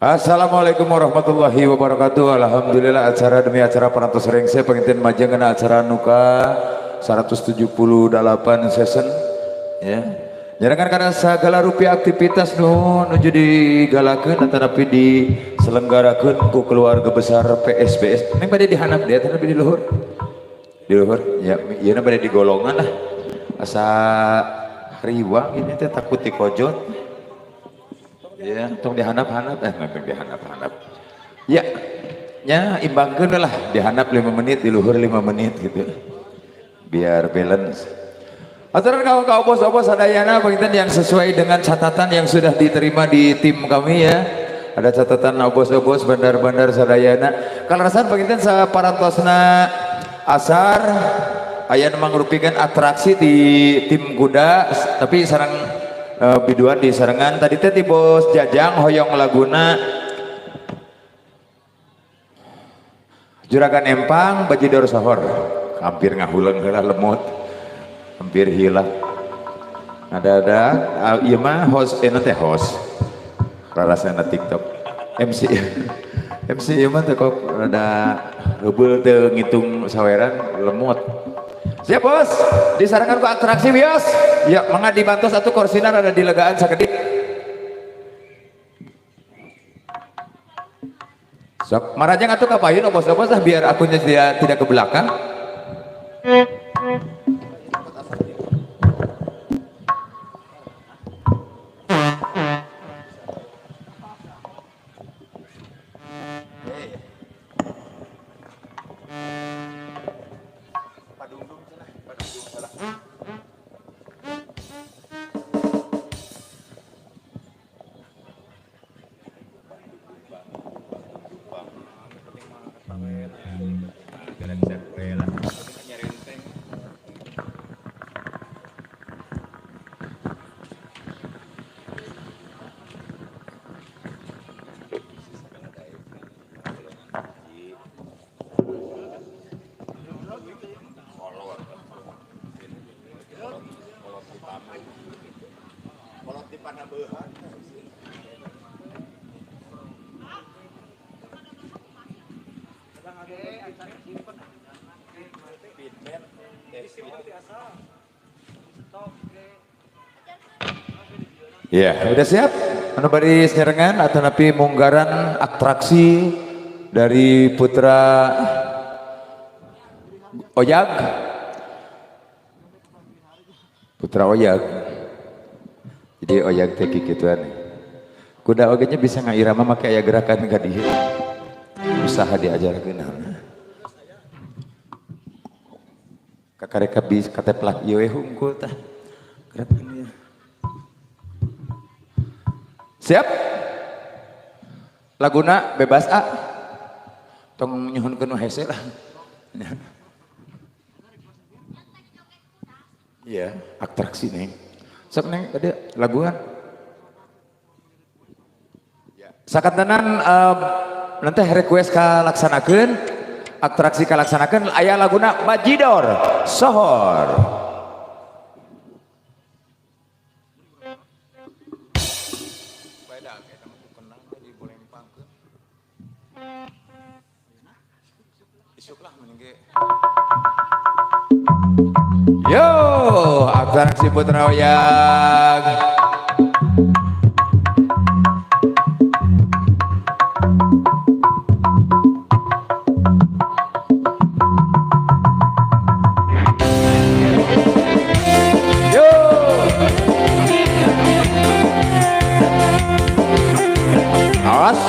Assalamualaikum warahmatullahi wabarakatuh. Alhamdulillah acara demi acara parantos rengse panginten majeng acara nuka 178 season ya. Nyarengan karena segala rupiah aktivitas nu nuju digalakeun tetapi diselenggarakeun ku keluarga besar PSBS. Neng bade dihanap dia tapi di luhur. Di luhur ya, ieu bade di golongan lah. Asa riwang ini teh takut dikojot. Ya, tong dihanap-hanap, tong dihanap-hanap. Ya, nya imbangkeun lah, dihanap 5 menit, di luhur 5 menit gitu. Biar balance. Aturan kau bos-bos sadayana panginten yang sesuai dengan catatan yang sudah diterima di tim kami ya. Ada catatan obos-obos bandar-bandar sadayana. Kaleresan panginten saparantosna asar aya nu mangrupikeun atraksi di tim kuda, tapi sareng biduan di sarengan tadi teh ti Bos Jajang hoyong laguna Juragan Empang Bajidor Sohor, hampir ngahuleng heula lemot, hampir hilang. Ada ieu mah host, nanti host rarasana TikTok MC MC ieu mah teh kok rada heubeul teu ngitung saweran lemot. Siap bos, disarankan ku atraksi bios. Ya, mangga dibantos atuh korsina rada dilegaan sakedik. Sok, marajang atuh ka payun obos-obos lah biar akunnya tidak ke belakang. Ya, udah siap? Anu baris nyerengan atau napi munggaran atraksi dari Putra Oyag. Putra Oyag. Jadi Oyag teh kikituan. Kuda oge nya bisa ngairama make aya gerakan ka dieu. Usaha diajarkeun. Kakareka bis kateplak ieu we hungkul tah. Gerakan ieu. Siap? Laguna bebas A. Tong nyuhunkeun nu hese lah. Iya, atraksi nih. Sok neng tadi laguan. Sakantenan nanti request kalaksanakeun, atraksi kalaksanakeun aya laguna Bajidor Sohor. Yo, atraksi Putra Oyag. Yo. Awas.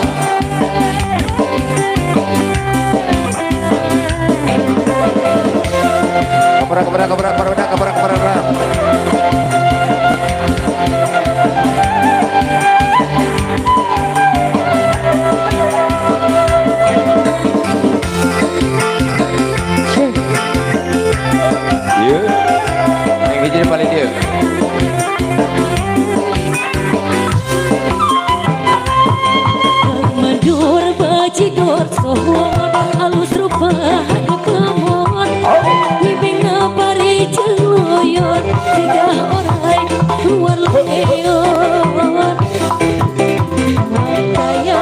Keperak, keperak, keperak, keperak, keperak, keperak. Iya. Yang hiji paling dia. Mandur bajidor sohor alus rupa kemon bibingna pari celoyon siga orai luar leon kaya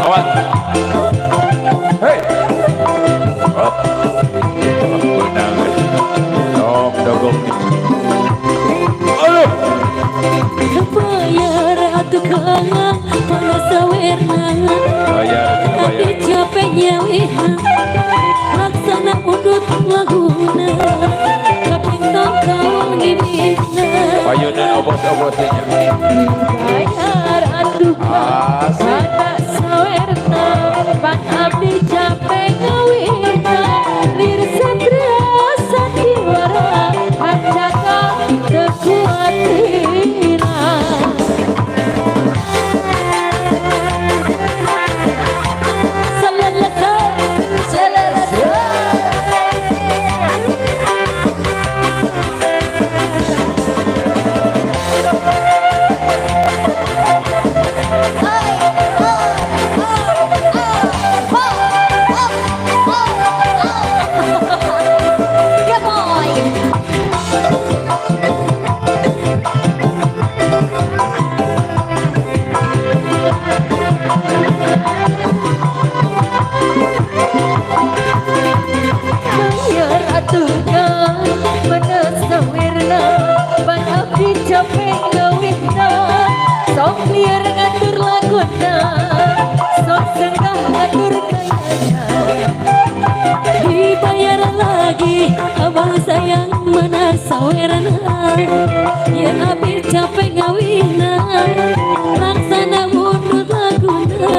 Awas. Hei. Hop. Benang. Dong, dogong. Aduh. Kebayar atuh kang panas sawerna. Bayar, Abdi bayar. capek nyawina laksana undut laguna kaping tongkol ngibina. Payunan obos-obosnya. Bayar atuh kang Asik. panas sawerna pan abdi capek ngawina lir satria sandiwara pancaka teu kuatina. Salalasa, salalasa. Bayar atuh kang menes sawirna pan abdi capek ngawihna sok liar ngatur laguna sok senggah ngatur kayana. Dibayar lagi abang sayang mana sawerna yang abdi capek ngawihna laksana mundut laguna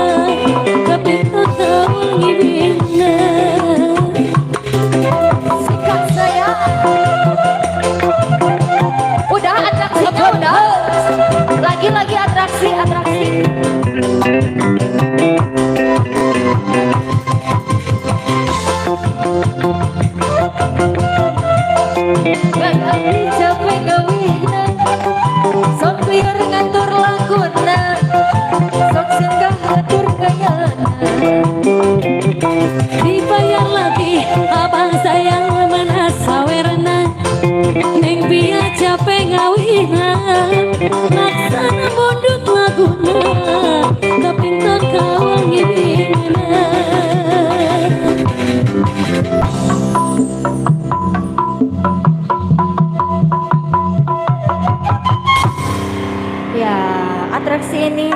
kaping total ngibina. Sikat saya. Udah atraksinya udah. Lagi-lagi atraksi atraksi. Kan abdi capek gawihna sok liar ngatur laguna sok senggah ngatur kayana. Dibayar lagi abang sayang mana sawerna neng bia capek ngawihna laksana mondut laguna kaping kawal ngibina. Ya, atraksi ini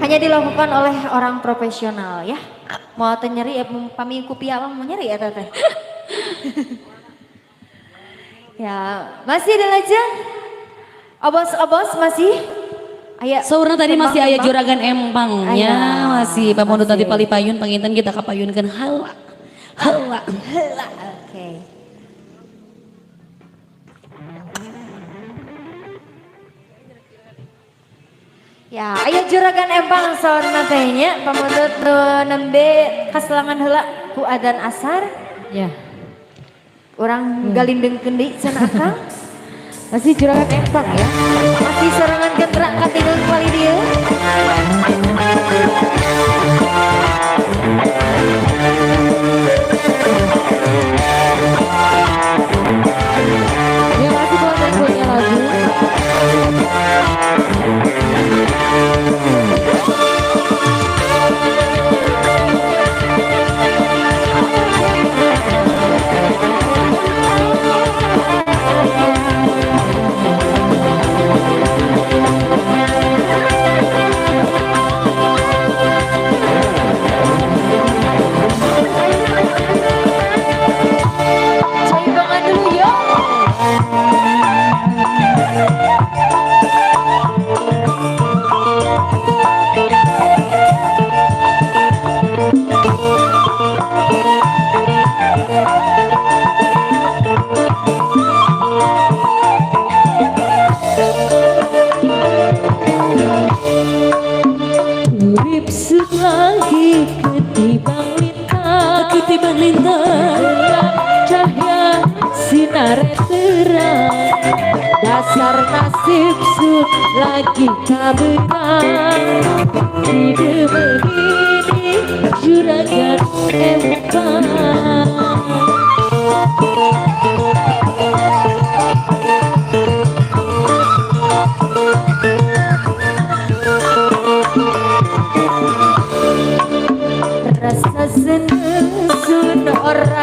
hanya dilakukan oleh orang profesional ya. Mau teu nyeri ya pami kupi apa mau nyeri ya teteh. Ya, masih ada aja. Obos-obos masih. Aya Saurna tadi masih aya tembang-tembang. Juragan empangnya Aya, masih pamundut tadi masih. palipayun panginten kita kapayunkeun heula. Heula. Heula, oke. Ya, aya juragan empang saurna teh nya pamundut nu nembe kaselangan heula ku adzan asar. Ya. Urang galindengkeun deui cenah akang. Masih juragan empang ya. Masih sorangan gentra katingal kali dieu. Ya masih buat punya lagu. Cai dongan dulu yo. Urip lagi ketimbang lintang, ketimbang lintang, gelap cahaya sinar terang. Dasar nasib sud lagi kaberang. Tidak begini juragan empang.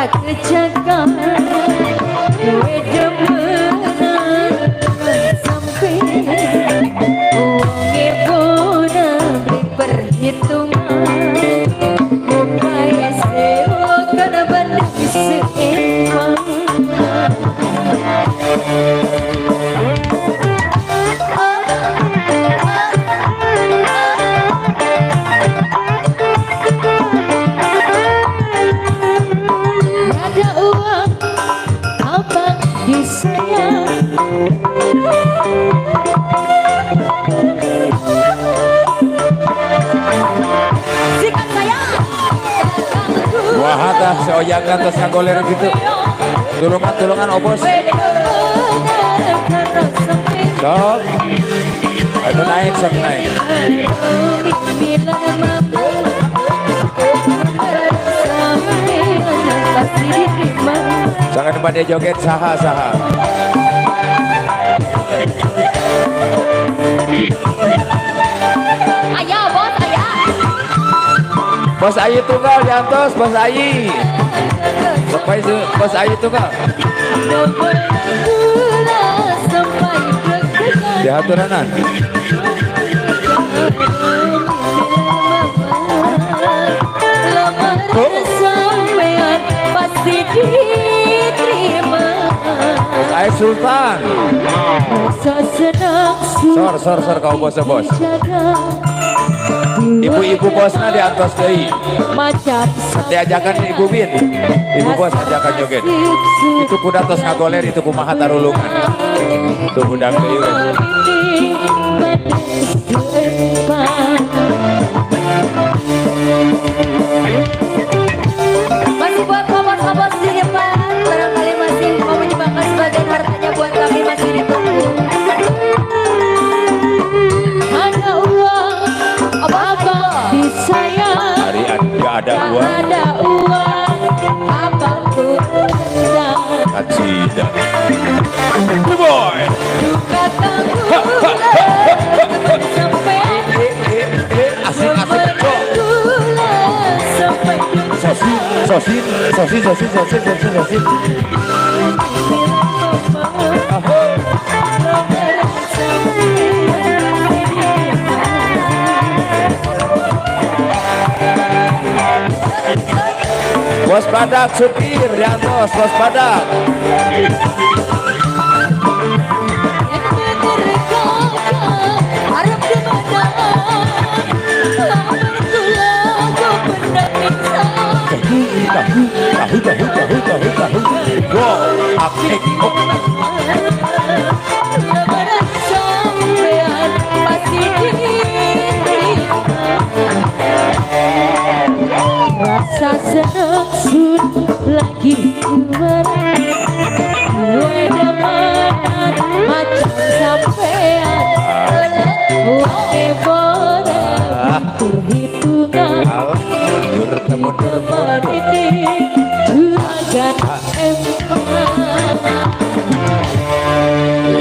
Ora kejaga duwe demenan sampe wonge bona beli perhitungan upaya sewa kana bandeng seempang. Ada uang abang disayang. Sikat sayang. Wah, tah seoyangan tos ngagoler gitu. Tulungan-tulungan obos. Sok. Aduh naik, sok naik. Jangan pada joget saha saha. Ayah bos ayah. Bos Ayi tunggal diantos, Bos Ayi. Sampai Bos Ayi tunggal. Dihaturanan. Sampean pasti diterima. Bos Ayi Sultan. Rasa senang. Sor sor sor kau bos bos. Ibu-ibu bosna diantos deui. Macam Diajakan Ibu Bin. Ibu bos ajakan joget. Itu kuda tos ngagoler itu kumaha tarulungan. Tuh udang deui we. Masih buat kobos-kobos di depan, barangkali masih mau menyumbangkan sebagian hartanya buat kami masih ditunggu. Ada uang, abang disayang. Hari nggak ada uang. Ada uang, abangku tendang. Kacida. Boy. Duka tangguh sampai Asik asik. Cok. gula sampai Sosin, sosin, sosin, sosin, sosin, sosin, sosin. Bos badak supir diantos, bos badak. Tahu, tahu, tahu, tahu, tahu, tahu. Go, akik, ok. Rasa senang sun lagi marah. Gue demenan macam sampean. Wonge bola perhitungan. Mundur, mundur, mundur. Ini juragan empang.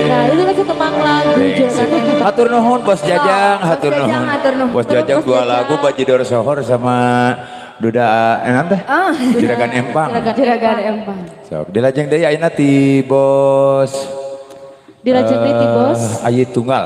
Nah, itu lagi tembang lagu Juragan Empang. Hatur nuhun Bos Jajang, hatur Bos Jajang, nuhun. hatur nuhun. Bos Jajang Bos dua Jajang. lagu Bajidor Sohor sama Duda teh? Juragan Empang. Juragan Empang. Sok, dilajeng deui ayeuna ti Bos. Dilajeng deui ti Bos. Ayi Tunggal.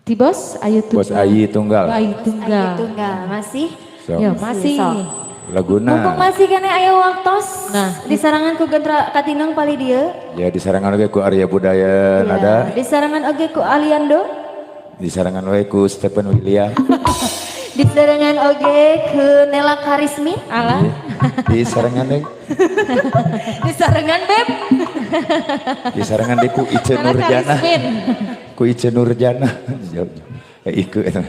Ti Bos Ayu Tunggal. Bos Ayi Tunggal. Ayu Tunggal. Ayu Tunggal masih. Sok. Ya, masih. Sok. Laguna. Mumpung masih kene aya waktos. Nah. Disarangan ku Gentra Katineng pali dieu. Ya disarangan oge ku Arya Budaya Nada. Disarangan oge ku Aliando. Disarangan oge ku Stephen William. Disarangan oge ku Nela Karismi. Alah. Disarangan deui. Disarangan Beb. Disarangan deui ku Ice Nela Nurjana. Karismin. Ku Ice Nurjana. Iku eta.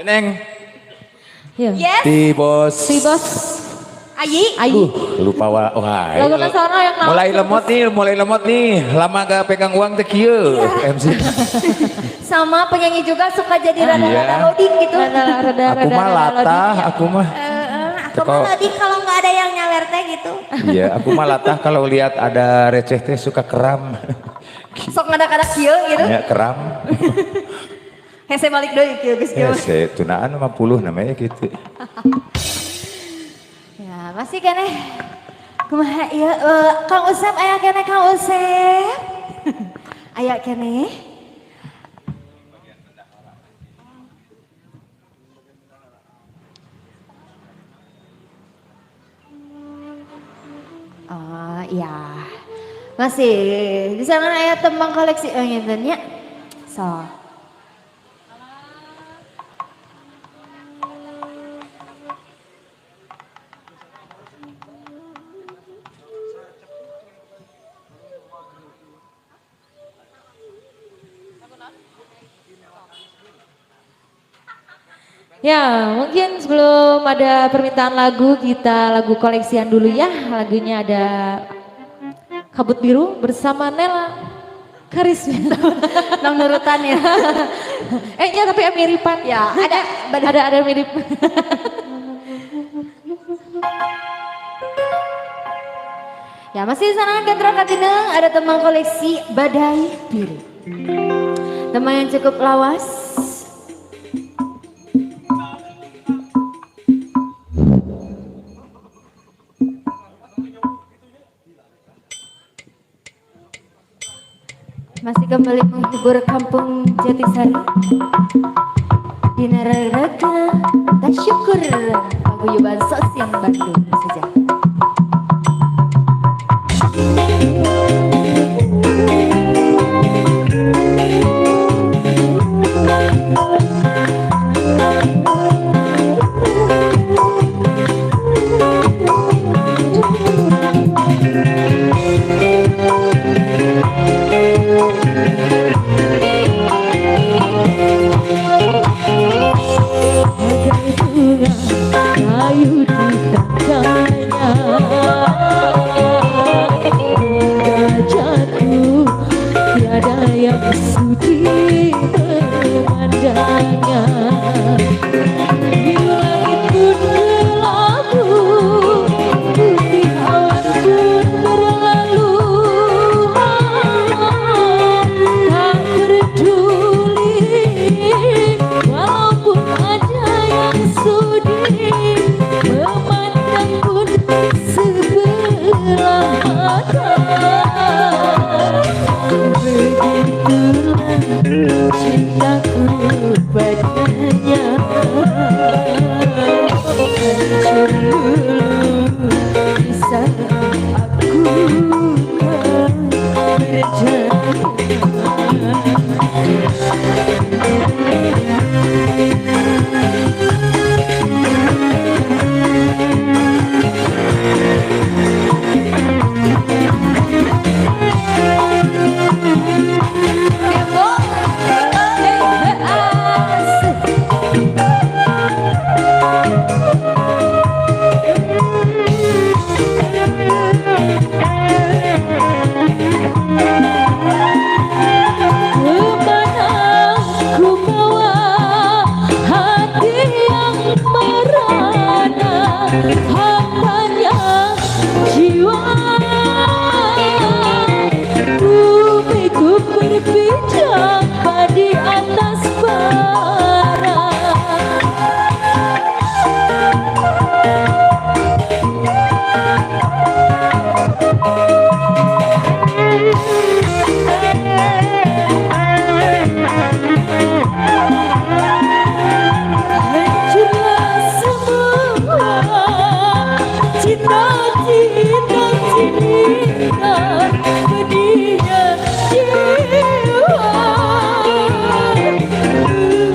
Neng. Ya. Yes. Ti Bos. Ti Bos Ayi. Ayi. Lupa wah. Lagu nasional yang lawas. Mulai lemot nih, mulai lemot nih. Lama gak pegang uang teh kieu MC. Sama penyanyi juga suka jadi rada-rada Iya. loading gitu. Rada Aku mah latah, aku mah. Aku mah loading kalau nggak ada yang nyawer teh gitu. Iya, aku mah latah kalau lihat ada receh teh suka keram. Sok ngadak-ngadak kieu gitu. Ya, keram. Hese balik deui kieu geus kieu. Hese, tunaan 50 namanya gitu. Ya, Masih keneh. Kumaha ieu Kang Usep aya keneh Kang Usep. Aya keneh. Oh iya. Masih di sana aya tembang koleksi ngenten nya. So. Ya, mungkin sebelum ada permintaan lagu, kita lagu koleksian dulu ya. Lagunya ada Kabut Biru bersama Nella Kharisma. Nang nurutan ya. Ya tapi miripan. Ya, ada mirip. Ya, masih di sana Gandrung Katineng ada tembang koleksi Badai Biru. Tembang yang cukup lawas. Masih kembali menghibur kampung Jatisari. Dina reraga tasyukur paguyuban sosial Bandung saja. Kayu di tangkainya hingga jatuh tiada yang sudi memandangnya. Di langit pun kelabu, putih awan pun berlalu, tak peduli walaupun ada yang sudi memandang pun sebelah mata. Begitulah cintaku padanya, hancur luluh di saat aku tak berjaya. Kemana ku bawa hati yang merana, hambanya jiwa. Bumiku berpijak di atas bara. Hancurlah semua cita-cita cinta, pedihnya jiwa.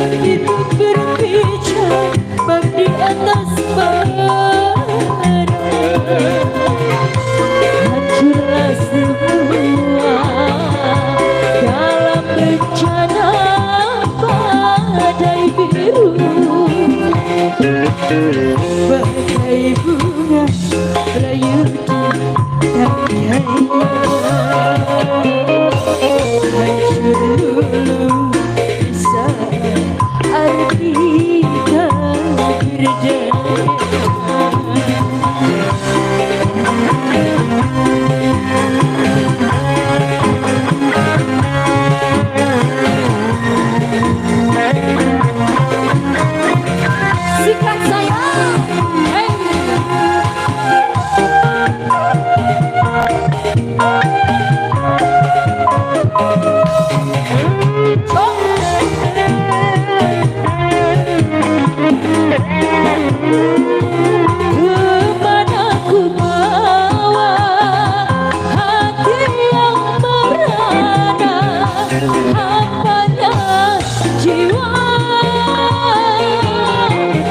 Begitu berpijak di atas bara. Hancurlah semua dalam bencana badai biru. Bagai bunga layu di tangkainya, hancur luluh di saat arti tak berdaya. Sikat sayang. Hey.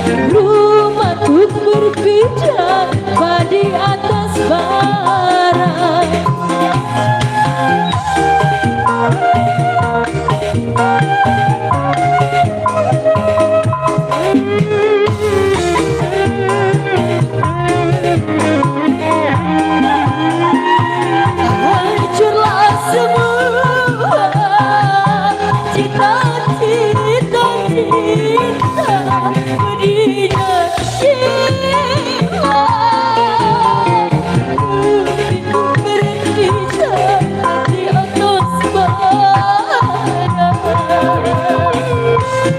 Rumahku berpijak di atas bara. Hancurlah semua cita-cita cinta pedihnya jiwa. Ku berpijak di atas bara.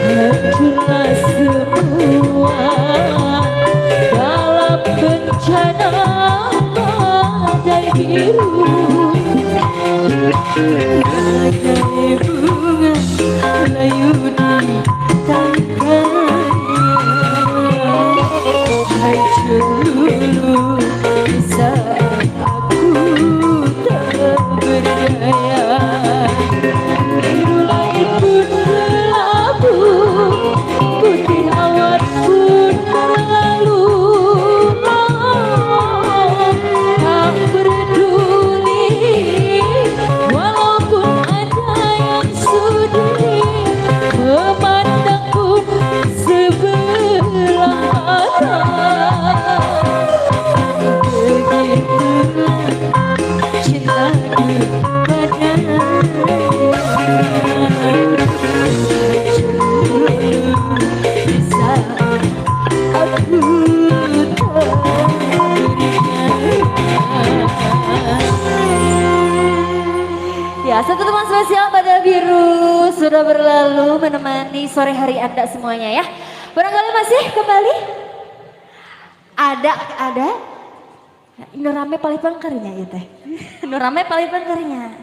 Hancurlah semua dalam bencana badai biru. Bagai bunga layu di tangkainya, hancur luluh di saat aku tak berdaya. Biru langit pun berlabu, putih awan pun berlalu. Tak peduli walaupun ada yang sudi memandang pun sebelah mata. Begitulah cintaku padanya. Di saat aku tak Ya, satu teman spesial Badai Biru sudah berlalu menemani sore hari Anda semuanya ya. Barangkali masih kembali? Ada. Nu rame paling pangkernya ya teh. Nu rame paling pangkernya.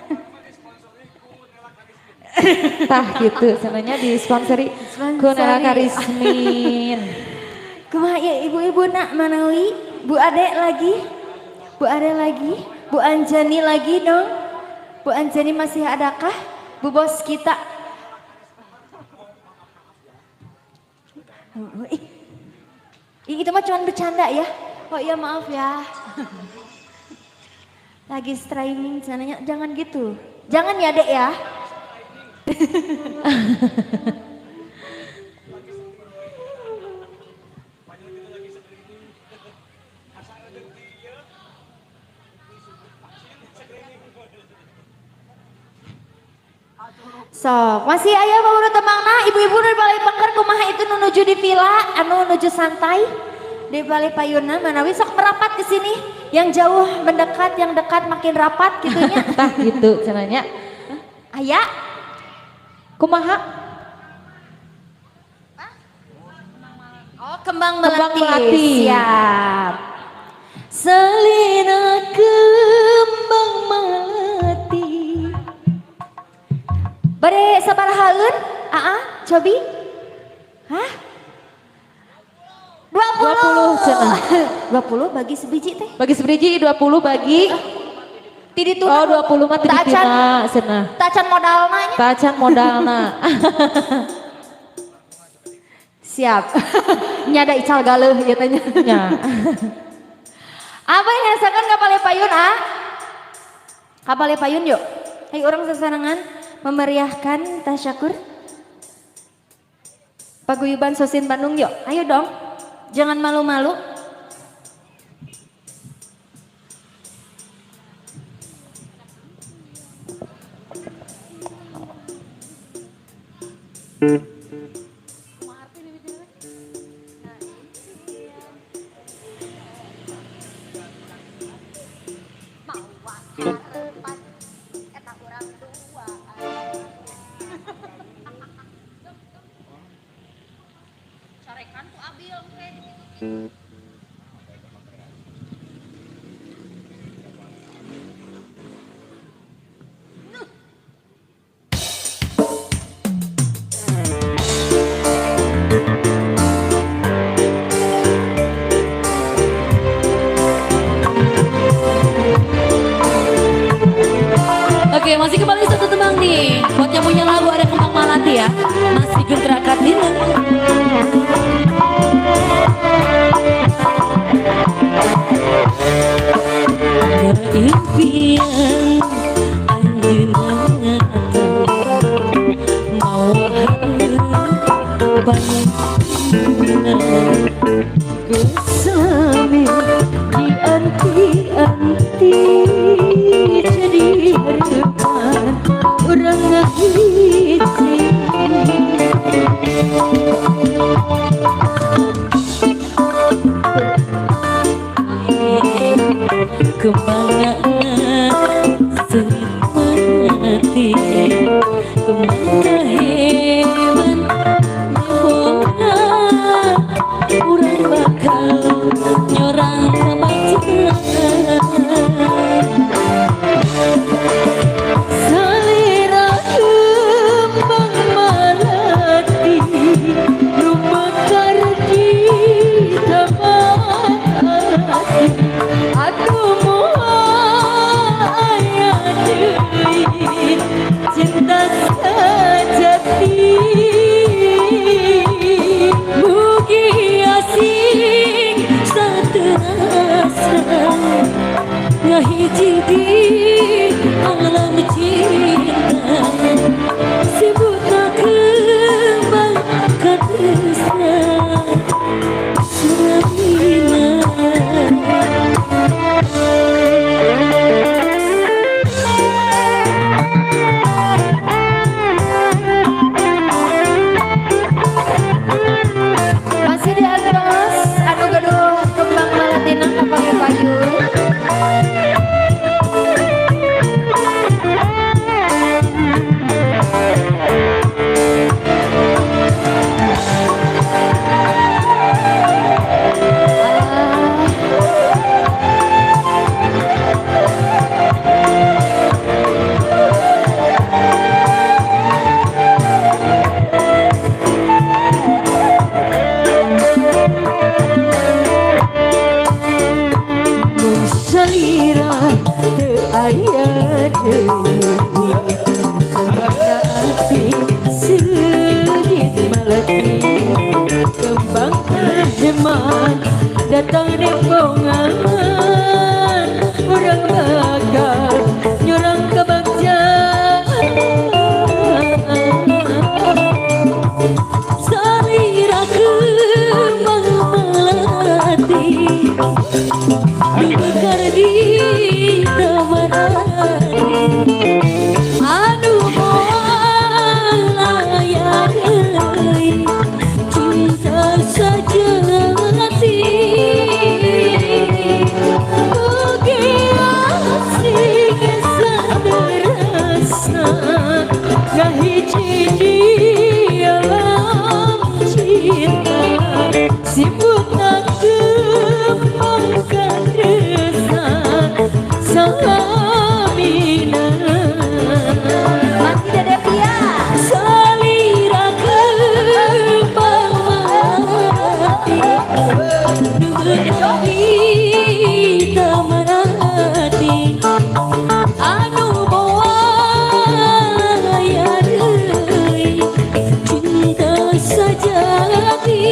Tah gitu, sebenarnya disponsori ku Nela Karismin. Kumaha ya ibu-ibu nak manawi, Bu Ade lagi, Bu Ade lagi, Bu Anjani lagi dong. Bu Anjani masih adakah? Bu bos kita. Ih, itu mah cuma bercanda ya. Oh iya maaf ya. Lagi streaming sananya, jangan gitu. Jangan ya dek ya. Sok, masih aya baru temangna ibu-ibu di balai pengker kumaha itu menuju di villa anu menuju santai di balai payuna manawi sok merapat ke sini, yang jauh mendekat, yang dekat makin rapat gitunya. Tah gitu cenanya. Aya kumaha? Oh, kembang melati. Kembang melati. Siap. Selina kembang melati. Bare sabarahaeun? Aa, cobi? Hah? 20. 20 cenah. 20 bagi sebiji teh. Bagi sebiji 20 bagi Ti dituna. Oh, 20 mah ti dituna cenah. Tacan modalna nya. Tacan modalna. Siap. Nyada ical galeuh ieu teh nya. Nya. Apa yang ngerasakan kapale payun, ah? Kapale payun yuk. Hai orang sesarengan memeriahkan tasyakur. Paguyuban Sosin Bandung yuk. Ayo dong. Jangan malu-malu. Oke, masih kembali satu tembang nih. Buat yang punya lagu ada Kembang Malati ya. Masih gerakan Dina. Kesami dianti-anti jadi harapan orang ngahiji. Kemana mati, kemana hewan nembongna, urang bakal nyorang kebajikan. Salira kembang melati, nu mekar di taman hati. Aduh moal aya deui cinta sejati. Mugi asing saterasa ngahiji di alam cinta. Sebutna kembang katresna Suramina. Masih di atas anu gaduh kembang malatina kapake payun. Mung salira teu aya deui, kembangna ati seungit malati. Kembang heman datang nembongan, urang bakal nyorang kebagjaan. Salira kembang melati, mekar di taman hati. Anu moal aya deui cinta sejati. Mugi asing saterasa ngahiji di alam cinta. Sibutna kembang katresna Salamina. Masih Dede Pia. Salira kembang melati, nu mekar di taman hati. Anu moal aya deui cinta sejati.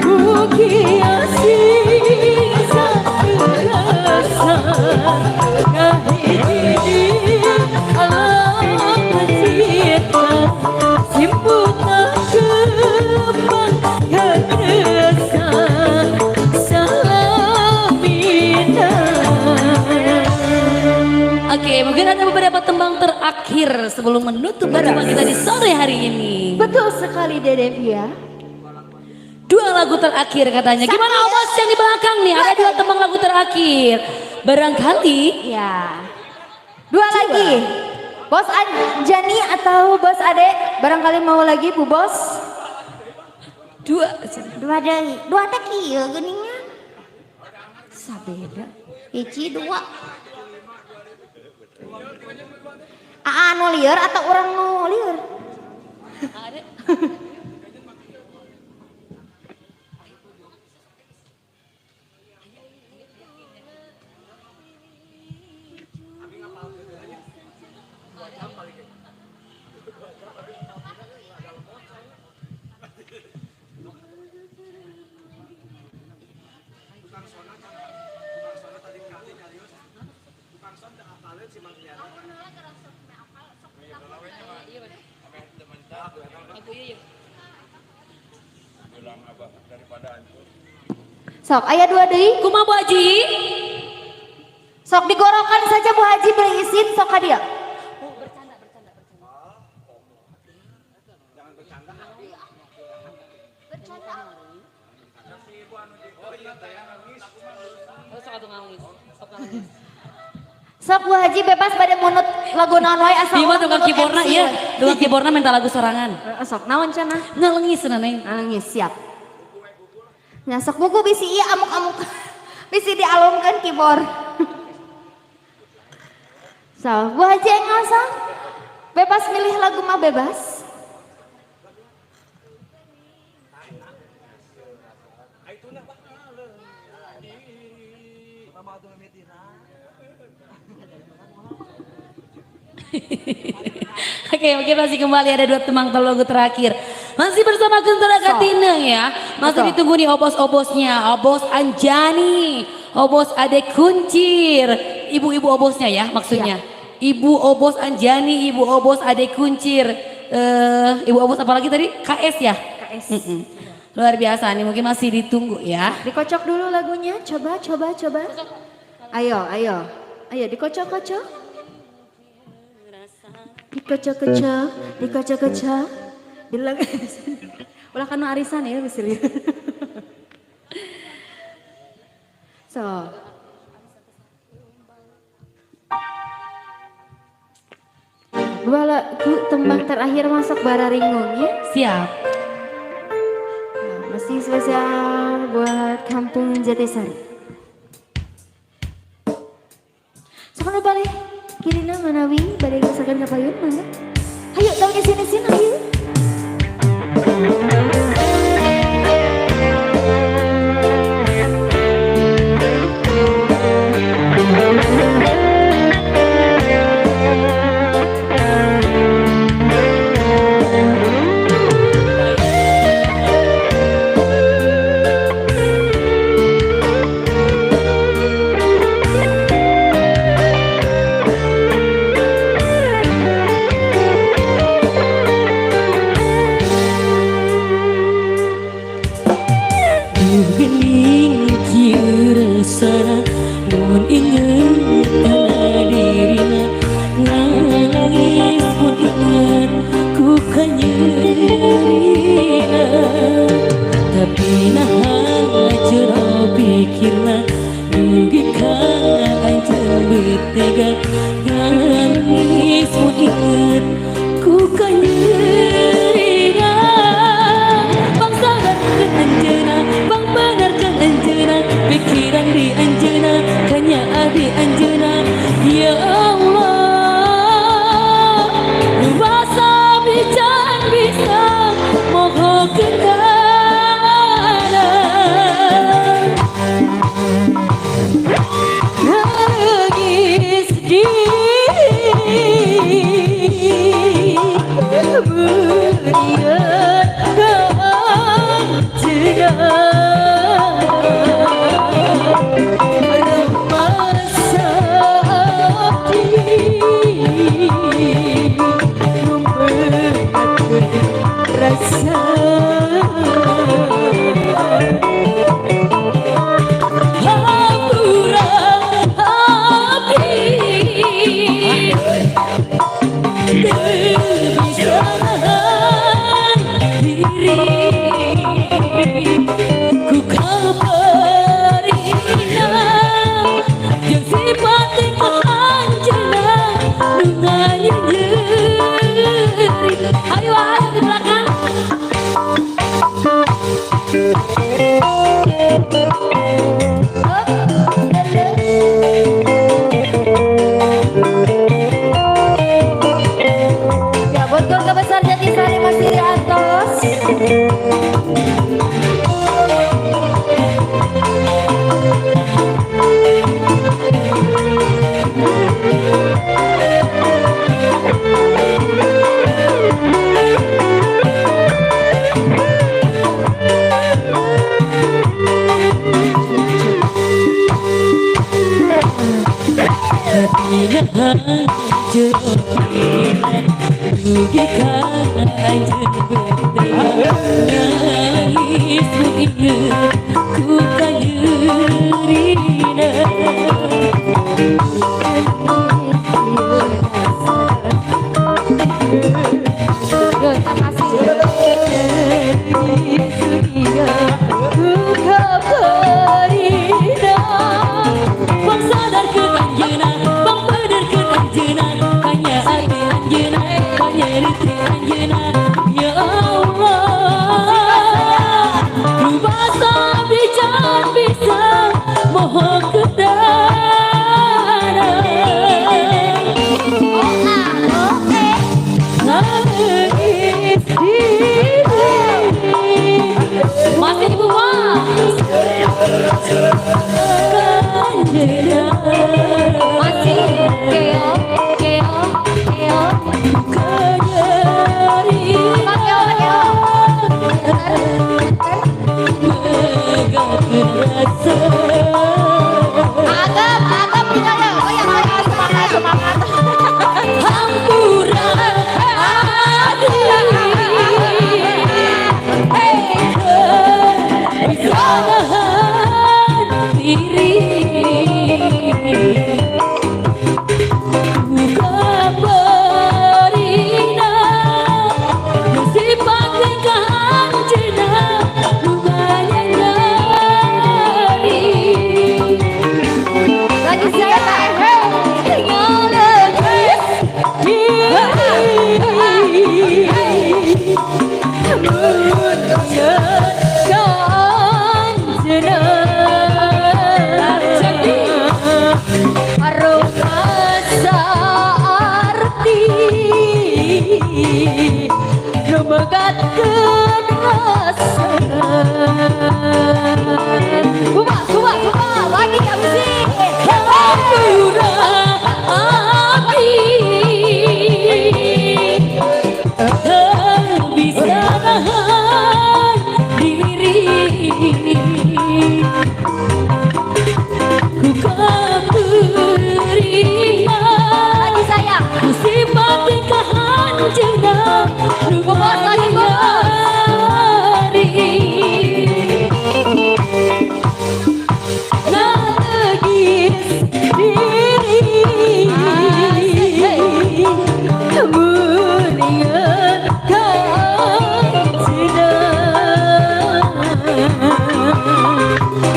Mugi asing saterasa ngahiji di alam cinta. Simputna kembang katresna Salamina. Oke, mungkin ada beberapa tembang terakhir sebelum menutup pertemuan kita di sore hari ini. Betul sekali Dede Pia. Dua lagu terakhir katanya. Gimana Awas yang di belakang nih? Ada dua tembang lagu terakhir. Barangkali Ya. Dua lagi. Bos Anjani atau Bos Ade? Barangkali mau lagi Bu Bos? Dua. Dua deui. Dua teh kieu geuningnya. Sabeda. Hiji dua. Aa nu lieur atau urang nu lieur? Ade. Aku iya. Sok, aya dua deui. Kumaha Bu Haji? Sok digorokan saja Bu Haji beri izin sok ka dieu. Sok Bu Haji bebas pada munut lagu naon wae asal Bima urang tukang munut keyboardna MC iya, we. Tukang keyboardna minta lagu sorangan. Heeh, sok naon cenah? Ngalengis cenah Neng. Nangis siap. Nya sok buku bisi ieu amuk-amuk. Bisi dialungkeun keyboard. So, Bu Haji enggal sok. Bebas milih lagu mah bebas. Oke, mungkin masih kembali ada dua temang lagu terakhir. Masih bersama Gentara Katineng ya. Masih ditunggu nih obos-obosnya. Obos Anjani, obos Ade Kuncir. Ibu-ibu obosnya ya maksudnya. Ibu obos Anjani, ibu obos Ade Kuncir. Ibu obos apa lagi tadi? KS ya? KS. Luar biasa nih, mungkin masih ditunggu ya. Dikocok dulu lagunya, coba, coba, coba. Ayo, ayo. Ayo dikocok-kocok. Dikocok-kocok, dikocok-kocok. Bilang ulah kanu arisan ya mesti lihat. So. Dua lagu tembang terakhir masuk bararingung ya. Siap. Nah, masih spesial buat Kampung Jatisari. Sok nu balik kirina manawi bade ngerasakeun ka payun mangga. Hayu tong isin-isin hayu. Gening kieu rasana mun inget kana dirina, nangis mun inget ku kanyerina, tapi naha jero pikirna dugi ka anjeun betega, nangis mun inget ku kanyerina. Bangsadarkeun anjeunna, pangbenarkeun anjeunna, pikiran di anjeunna, kanyaah di anjeunna. Ya Allah, luasa bican bisa mohokeun kana. Nangis di Ku kabarina jeung sifat anjeunna nu nganyeri. Ayo ayo di belakang. Ya buat keluarga besar Jatisari masih di atas. Dugi ka anjeun betega, nangis. Ku kanyerina. Yo, terima kasih. Ku kaparina. Bang sadarkeun anjeunna, bang beudeurkeun anjeunna, hanya ati anjeunna, hanya ritri anjeunna. Ya Allah, nu basa bican bisa moho kedana. Nangis diri. Masih Ibu Mas. Kanjena. Masih keo, keo, keo. Kanyeri. Apa keo, keo? Megakeun rasa. Agam, agam juga ya. Oh ya, semangat, semangat, semangat. Hampura ati. Bisa nahan diri. Ku kabarina nu sifat ka anjeunna nu nganyanyari. Lagi siapa? Ngalengis diri. Mun inget ka anjeunna. Arum rasa arti nu megatkeun rasa. Kumaha, kumaha, kumaha, lagi ya musik. Hampura abdi. Tak bisa nahan diri. Ku kaperina. Lagi sayang. Ku sifat ka anjeunna nu Bos, lagi, bos. nganyanyari. Nangis diri. Mun inget ka anjeunna.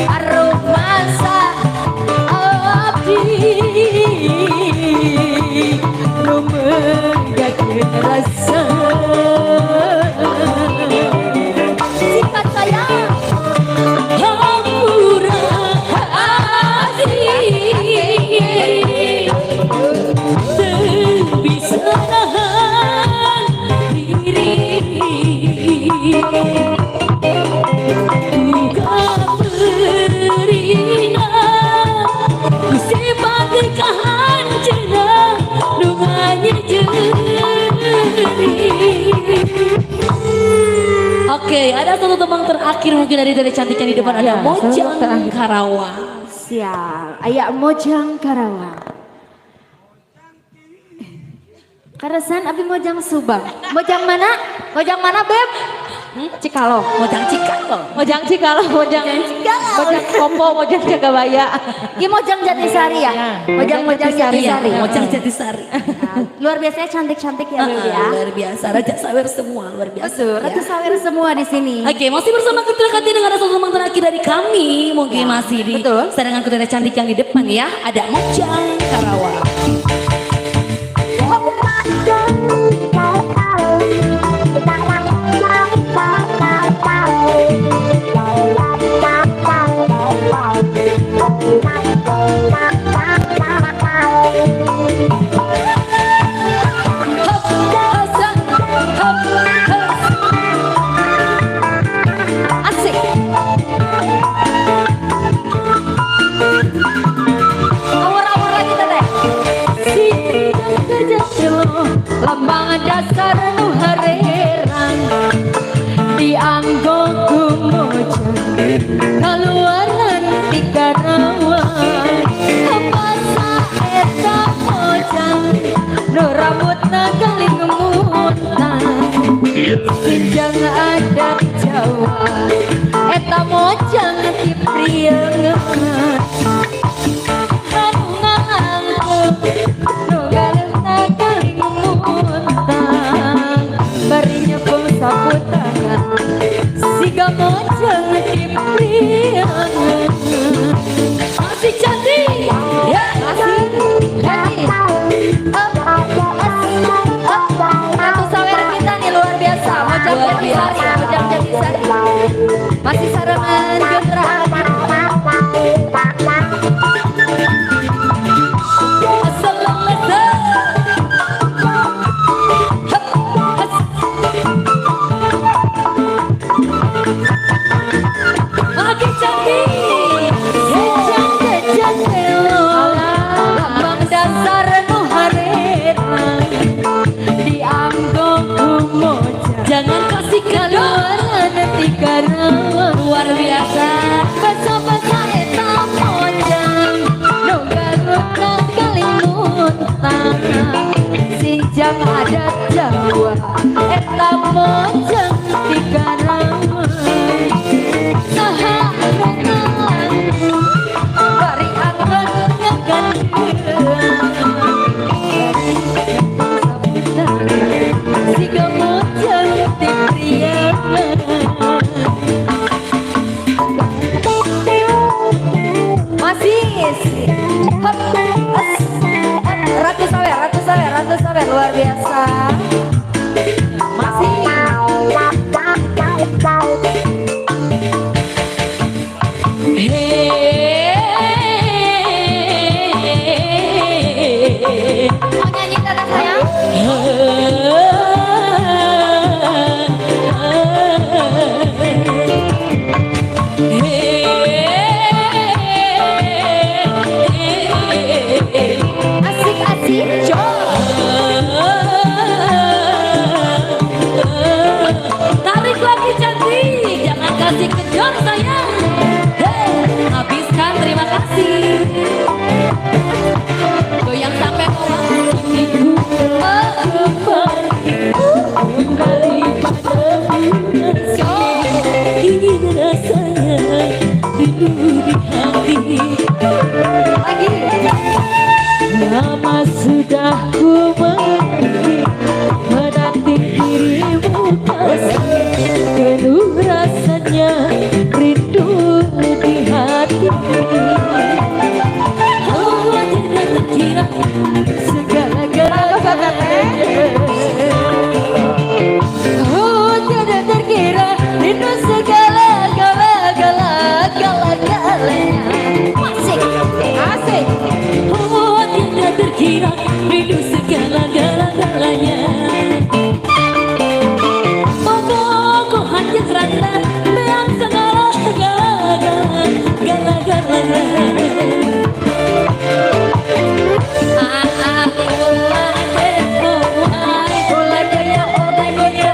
Arum masa Abdi nu megakeun rasa. Sifat sayang. Hampura ati. Teu bisa nahan diri. Ku kaperina. Ku sifat ka anjeunna nu nganyejeri. Oke, ada satu tembang terakhir mungkin dari dari cantiknya di depan ada Ya, satu Mojang terakhir. Karawang. Siap. Aya Mojang Karawang. Karesan abi Mojang Subang. Mojang mana? Mojang mana, Beb? Cikalong. Mojang Cikalong. Mojang Cikalong, Mojang Mojang Kopo, Mojang Jagabaya. Ki Mojang Jatisari ya? Iya. Mojang Mojang Jatisari. Iya, Jatisari. Mojang Jatisari. Nah, luar biasanya cantik-cantik ya, Beb ya. Luar biasa, Raja Sawer semua luar biasa. Betul, ya. Ratu Sawer semua di sini. Oke, masih bersama Ketua Kati dengan ada satu teman terakhir dari kami. Mungkin masih di betul. sarangan ketua cantik yang di depan ya. Ada Mojang Karawang. Asik. Awur-awur lagi teteh. Lambang dasar nu harerang dianggo kumojang kaluaran ti Karawang. Basa eta mojang nu rambutna galing mutan. Sinjang adat Jawa eta mojang. Siga mojang di priangan. Masih cantik. Ya. Masih cantik. Up, up, up. Ratu sawer kita nih luar biasa. Mojang Luar Jatisari, biasa. Mojang Jatisari. Masih sarengan Gendra. Assalamualaikum. Hup, has. Makin cantik. Cantik lambang dasar nu harerang dianggo ku mojang. Jangan kasih kedor. Kaluaran ti Karawang. Luar biasa. Basa-basa eta mojang nu garutna kalimutan. Sinjang adat Jawa eta mojang ti Karawang. Saha nu ngalamun bari anggon ngagandeung. Siga mojang ti priangan. Masih. Hup, as, up. Ratu sawer, ratu sawer, ratu sawer luar biasa. Masih. Hey. Mau nyanyi teteh sayang? Asik asik. Tarik lagi cantik, jangan kasih kejor sayang. Hey, habiskan, terima kasih. Goyang sampai bawah. Kembali padamu ingin rasanya rindu di hati. Lagi. Lama sudah ku menanti, menanti dirimu kasih. Penuh rasanya rindu di hati. Oh, tidak terkira Segala-galanya. Oh, tidak terkira rindu segala gala gala gala galanya. Asik. Asik. Oh, tidak terkira rindu segala gala galanya. Pokokku hanya rata dan segala gala gala gala galanya. Ah, ah, ulah, eh, oh, ay, Ulah gaya, ulah gaya.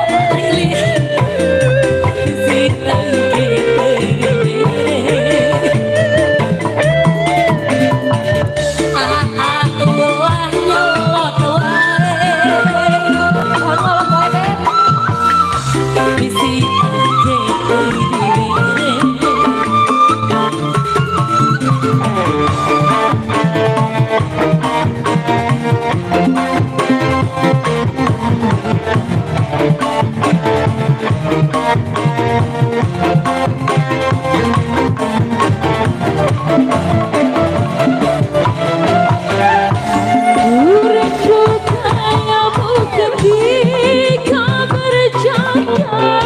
Ah, ah, ulah, nyelot, wae. Mohon maaf, Beb. Bisi Rindu kayamu ketika bercanda,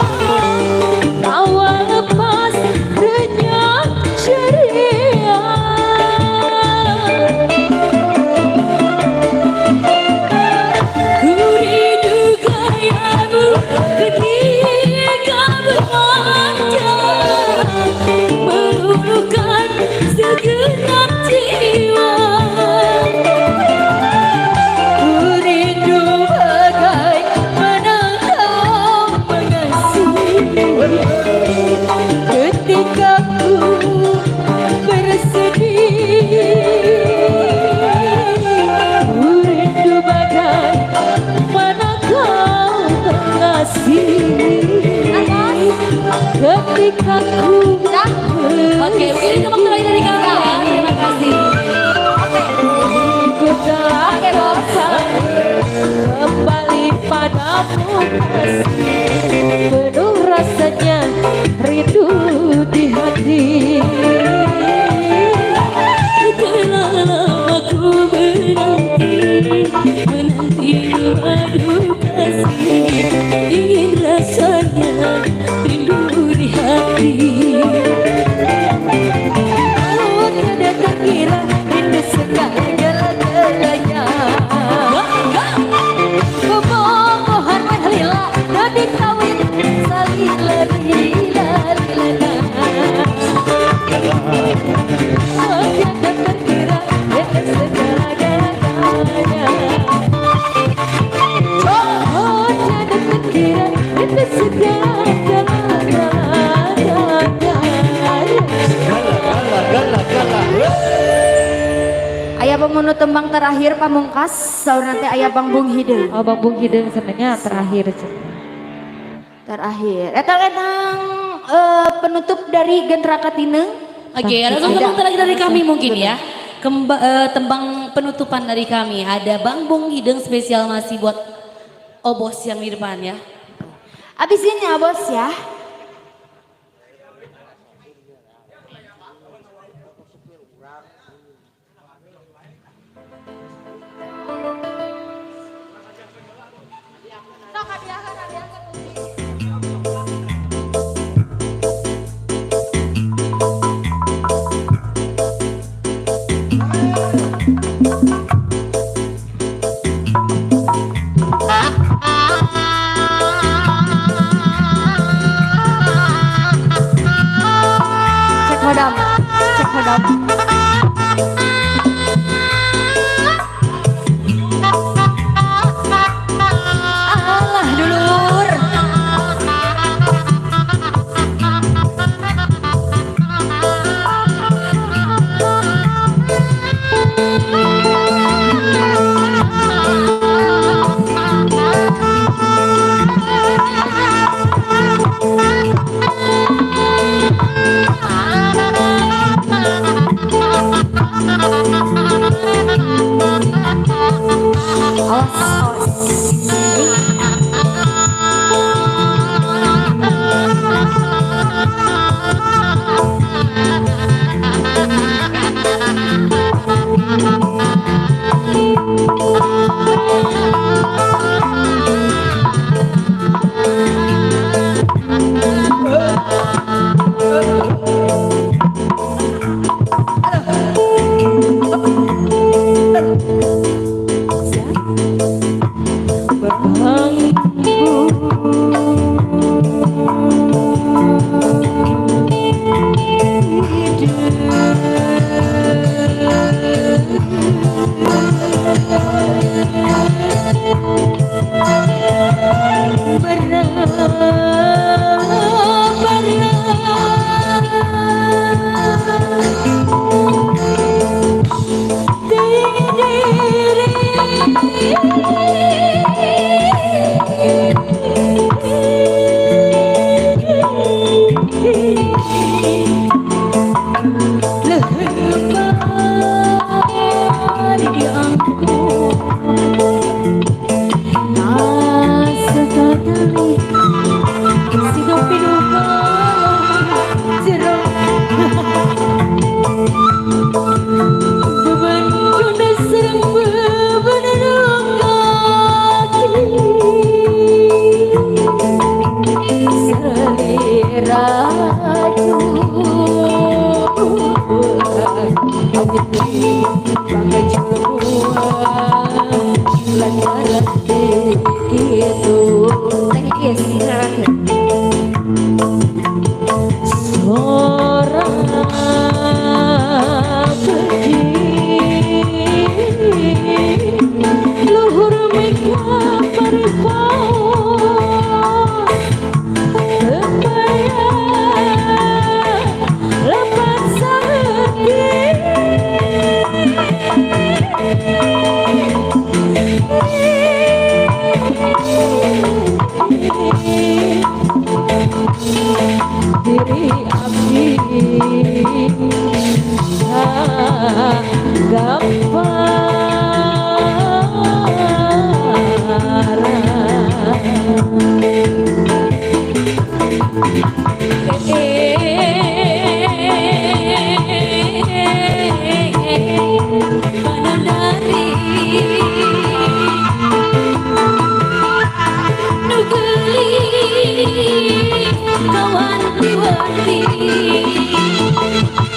tawa lepas renyah ceria. Ku rindu gayamu ketika bermanja, meluluhkan segenap jiwa. Ku rindu bagaimana kau mengasihi ketika ku bersedih. Ku rindu bagaimana kau mengasihi ketika ku Oke, mungkin itu waktu terakhir dari kami ya. Terima kasih. Ku telah bosan kembali padamu kasih. Penuh rasanya rindu. Oh, tiada terkira rindu segala-galanya. Bobogohan weh lila dadi kawin salila lila lila. Oh, tiada terkira rindu segala-galanya. Oh, tiada terkira rindu segala-galanya. Aya pemunu tembang terakhir pamungkas saur nanti aya Bang Bung Hideung. Oh, Bang Bung Hideung sebenarnya terakhir. Terakhir. Etang-etang penutup dari Gentra Katineng. Oke, langsung tembang terakhir dari kami mungkin ya. Tembang penutupan dari kami ada Bang Bung Hideung spesial masih buat Obos yang di depan ya. Abisin ya bos ya. Cek hodam, cek hodam. Alah dulur. Awas, awas. Diri abdi.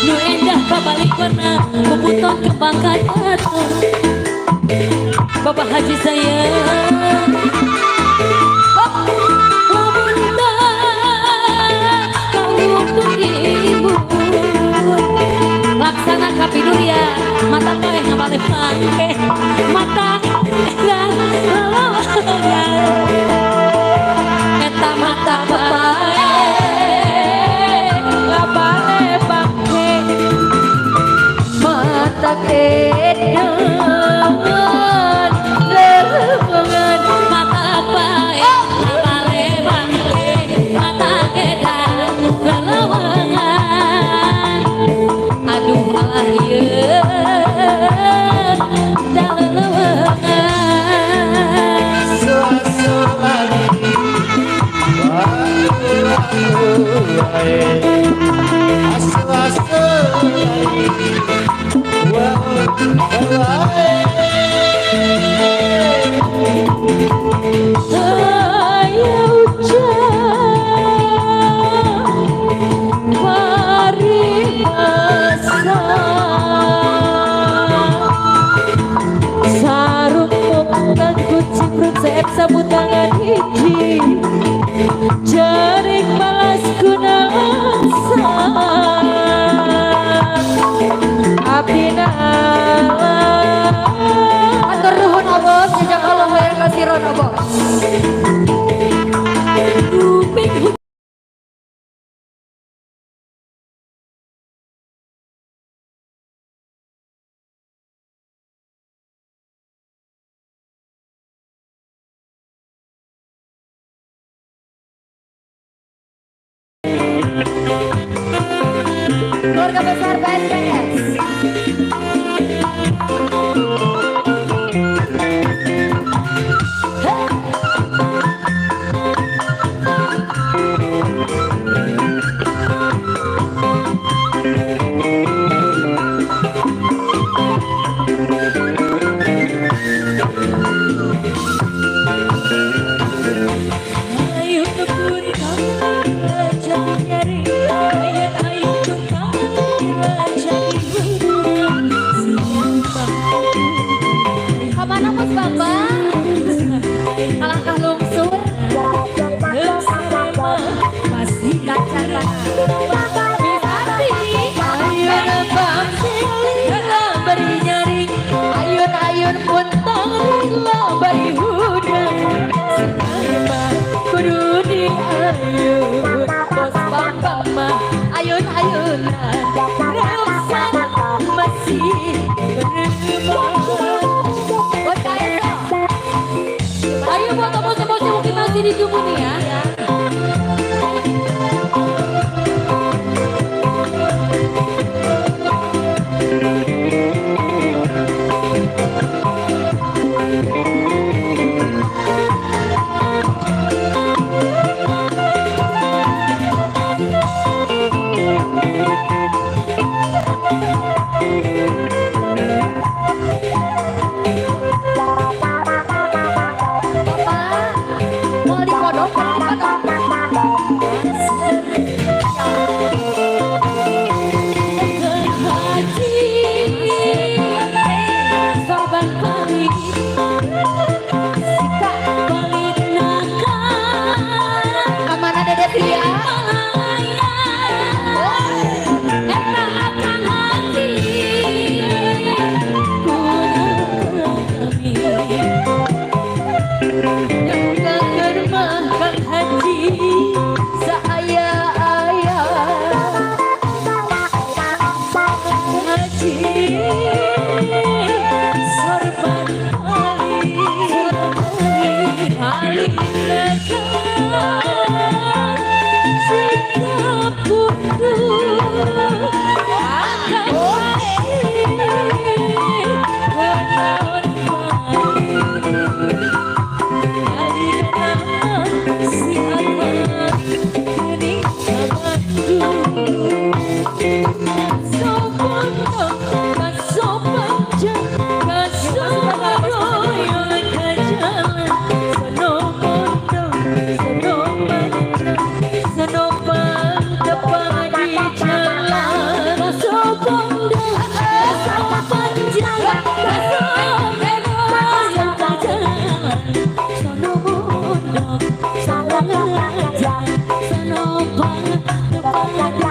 Nu endah kabalik warna puputon kembang kata. Bapak Haji sayang, lamun kau untuk ibu laksana kapiduria mata paeh ngabale pangke mata dan lalawangan eta mata paeh ngabale pangke mata edan lewengan mata paeh ngabale pangke mata edan lalawangan aduh alah ieu lalawangan. Ayo ucap paribasa sarung muktan kuciprut seep sapu tangan hiji jaring balas gunalangsa abdi nala. Atur nuhun Obos, jazakallah khairan kasiron Obos. Kuping. Keluarga besar BSPS. Ayo kebun kami jadi nyari ayat ayo kami jadi siapa. Kamana Mas Bambang? Kalangkah lungsur? Masih Kaca bari nyaring ayun-ayun puntang lila bari hudang senama kudu diayun bos Bambang mah ayun-ayunan rausan masih beremang. Buat KSO. Ayo buat bos-bos mungkin masih ditunggu nih ya. Bapak, mau dikodok, dikodok. Haji sorban pamit Sika, balik nakal kamana Dede Pia? Eta akan hati Kangen mah Kang Haji saaya-aya Haji sorban paling paling sikap kudu akan Senopang depan. Sono munduk salah ngajak. Sono bang depan.